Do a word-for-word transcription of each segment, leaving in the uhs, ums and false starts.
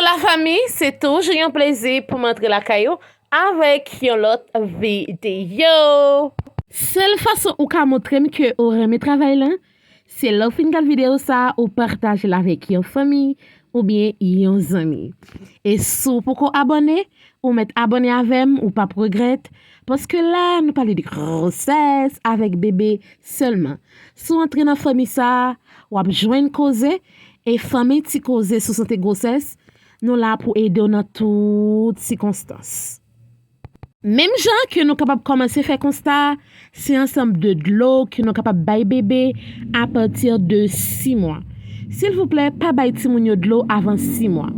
Lafanmi, se toujou yon plezi pou m antre lakay ou avèk yon lòt videyo. Sèl fason ou ka montre m ke ou renmen travay lan, se lè w fin gad videyo sa a, ou pataje l avèk yon fanmi oubyen yon zanmi. E si w poko abòne, ou mèt abòne avè m, ou p ap regrèt, paske la, nou pale de gwosès avèk bebe sèlman. Si w antre nan fanmi sa a, w ap jwenn koze, e fanmi ti koze sou sante gwosès, nou la pou ede w nan tout sikonstans. Menm jan ke nou kapab kòmanse fè konsta, se ansanm de dlo ke nou kapab bay bebe apati de sis mwa. Silvouplè, pa bay timoun yo dlo avan sis mwa.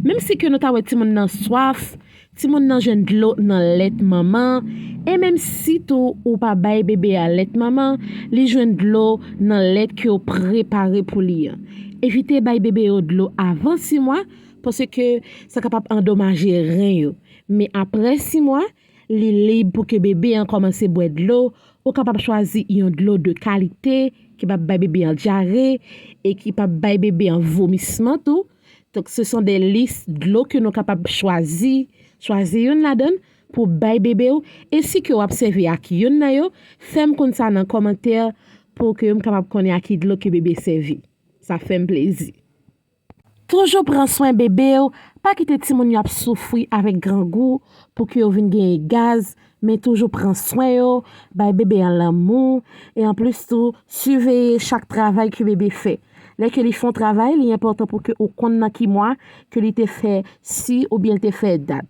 Menm si ke nou ta wè timoun nan swaf, timoun nan jwenn dlo nan lèt manman, e menm si tou ou pa bay bebe a lèt manman, li jwenn dlo nan lèt ke w prepare pou li an. Evite bay bebe yo dlo avan sis mwa, paske sa kapab andomaje ren yo. Men apre sis mwa, li lib pou ke bebe an kòmanse bwè dlo. Ou kapab chwazi yon dlo de kalite ki p ap bay bebe an dyare e ki p ap bay bebe an vomisman tou. Donk, se son de lis dlo ke nou kapab chwazi, chwazi youn ladan l pou bay bebe w. E si ke w ap sèvi ak youn nan yo, fè m konn sa nan kòmantè pou ke m kapab konnen a ki dlo ke bebe sèvi. Sa fè m plezi. Toujou pran swen bebe w, pa kite timoun yo ap soufri avèk grangou pou ke yo vin genyen gaz, men toujou pran swen yo, bay bebe an lanmou, e anplis tou, siveye chak travay ke bebe fè. Lè ke li fè yon travay, li enpòtan pou ke ou konn nan ki mwa ke li te fè si oubyen li te fè dat.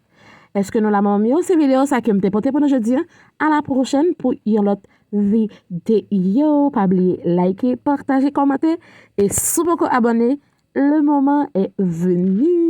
Èske nou la, manmi yo? Se videyo sa ke m te pote pou nou jodi an. A la pwochèn pou yon lòt videyo. Pa bliye like, pataje, kòmante. E si w poko abòne, le moment est venu.